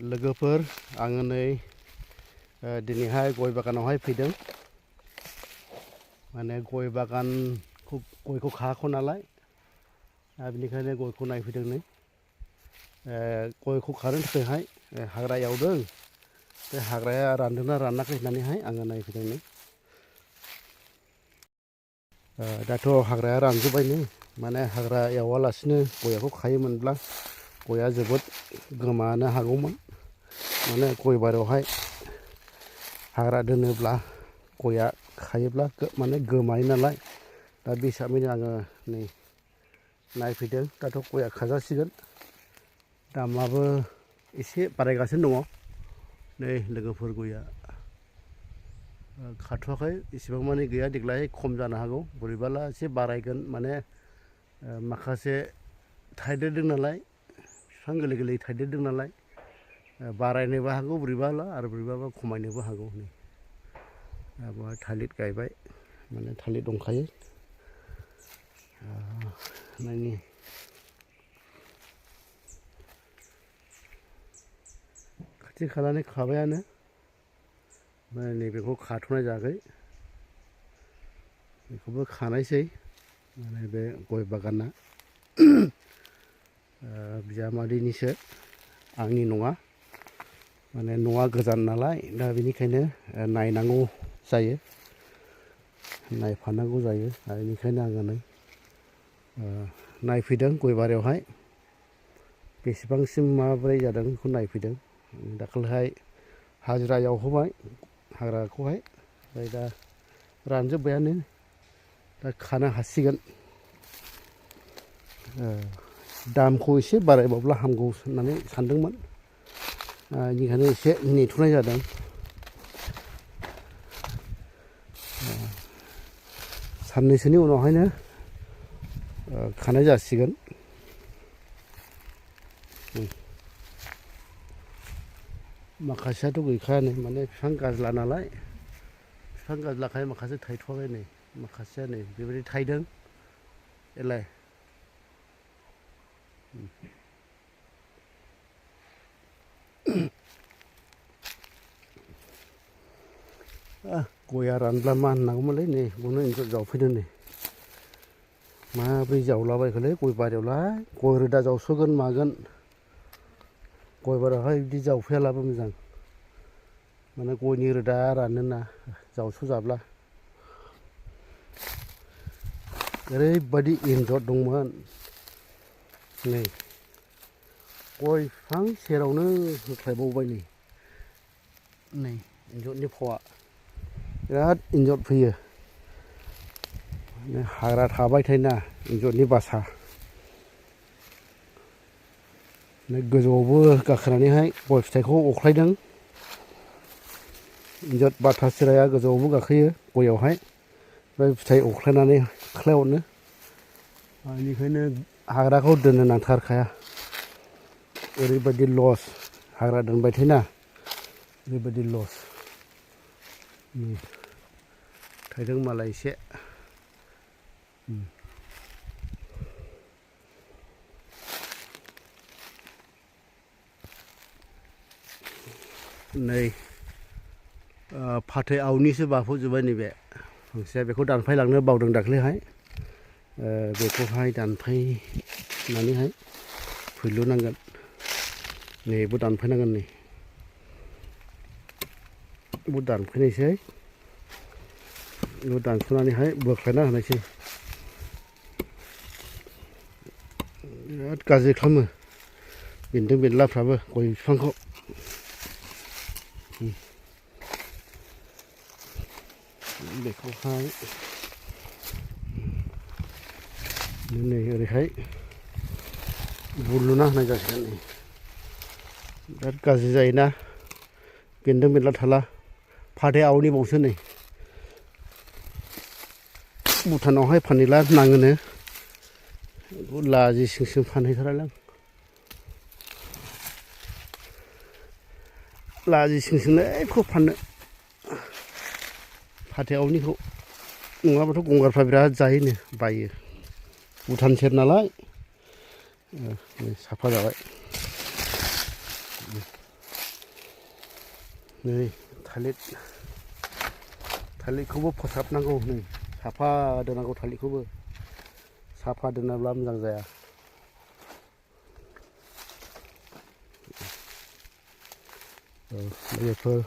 लोगोफोर आङो नै दिनैहाय गय बागानावहाय फैदों। माने गय बागानखौ गयखौ खायाखै नालाय बेनिखायनो गयखौ नायफैदों नै। गयखौ खानो थाखायहाय हाग्रा एवदों। बे हाग्राया रानदोंना रानाखै होननानैहाय आङो नायफैदों नै। दाथ' हाग्राया रानजोब्बाय नै। माने हाग्रा एवालासिनो गयखौ खायोमोनब्ला गया जोबोद गोमानो हागौमोन। माने गय बारियावहाय हाग्रा दोनोब्ला गया खायोब्ला माने गोमायो नालाय। दा बे हिसाबैनो आङो नै नायफैदों। दाथ' गया खाजासिगोन। दामाबो एसे बारायगासिनो दङ। नै लोगोफोर गया खाथ'वाखै इसेबां मानि गैया, देग्लाय खम जानो हागौ। बोरैबाला एसे बारायगोन। माने माखासे थाइदेरदों नालाय, बिफां गोरलै गोरलै थाइदेरदों नालाय बारायनोबो हागौ बोरैबाला, आरो बोरैबाबा खमायनोबो हागौ। नै बेवहाय थालिर गायबाय, माने थालिर दंखायो। नायनि खाथि खालानि खाबायानो, ओमफ्राय नैबेखौ खाथ'नाय जायाखै। बेखौबो खानायसै। माने बे गय बागाना बिजामादैनिसो, आंनि नङा। माने न'आ गोजान नालाय, दा बेनिखायनो नायनांगौ जायो, नायफानांगौ जायो। दा बेनिखायनो आङो नै नायफैदों गय बारियावहाय बेसेबांसिम माबोरै जादों बेखौ नायफैदों। दाखालिहाय हाजिरा एवहोबाय हाग्राखौहाय, ओमफ्राय दा रानजोब्बायानो। दा खानो हासिगोन। दामखौ एसे बारायबावब्ला हामगौ होननानै सानदोंमोन। बेनिखायनो एसे नेथ'नाय जादों। साननैसोनि उनावहायनो खानाय जासिगोन। माखासेयाथ' गैखायानो, माने बिफां गाज्ला नालाय। बिफां गाज्लाखाय माखासे थायथ'वाखै। नै माखासेया नै बेबायदि थायदों। एलाय गया रानब्ला मा होननांगौमोनलै। नै बेयावनो एन्जर जावफैदों। नै माब्रै जावलाबायखोलै गय बारियावलाय। गय रोदा जावसोगोन मागोन। गय बारियावहाय बिदि जावफैयालाबो मोजां। माने गयनि रोदाया रानोना जावस'जाब्ला। ओरैबायदि एन्जर दंमोन। नै गय बिफां सेरावनो होख्लायबावबाय। नै एन्जरनि फावआ बिराद एन्जर फैयो। हाग्रा थाबाय थायोना एन्जरनि बासा। गोजौआवबो गाखोनानैहाय गय फिथाइखौ अख्लायदों। एन्जर बाथा सिराया गोजौआवबो गाखोयो गयावहाय, ओमफ्राय फिथाइ अख्लायनानै खोख्लैहरो। बेनिखायनो हाग्राखौ दोननो नांथारखाया। ओरैबायदि लस, हाग्रा दोनबाय थायोना ओरैबायदि लस। थायदों मालाय एसे। नै फाथै आवनिसो बाफबजोब्बाय नैबे फांसेया। बेखौ दानफायलांनो बावदों दाख्लैहाय। बेखौहाय दानफायनानैहाय फैलुनांगोन। नै बेखौ दानफायनांगोन। नै बेखौ दानफायनोसै, बेखौ दानस'नानैहाय बोख्लायना होनोसै। बिराद गाज्रि खालामो बेन्दों बेनलाफ्राबो गय बिफांखौ। बेखौहाय नै ओरैहाय बुरलुना होनाय जासिगोन। नै बिराद गाज्रि जायोना बेन्दों बेनला थाला। फाथै आवनिबावसो नै भुटानावहाय फानहैला नाङोनो। लाजि सिं सिं फानहैथारालां। लाजि सिं सिंलै बेखौ फाननो, फाथै आवनिखौ। नङाबाथ' गंगारफ्रा बिराद जायोनो, बायो। भुटान सेर नालाय। साफा जाबाय। नै थालिरखौबो फोसाबनांगौ नै साफा दोननांगौ थालिरखौबो साफा दोनाब्ला मोजां जाया लोगोफोर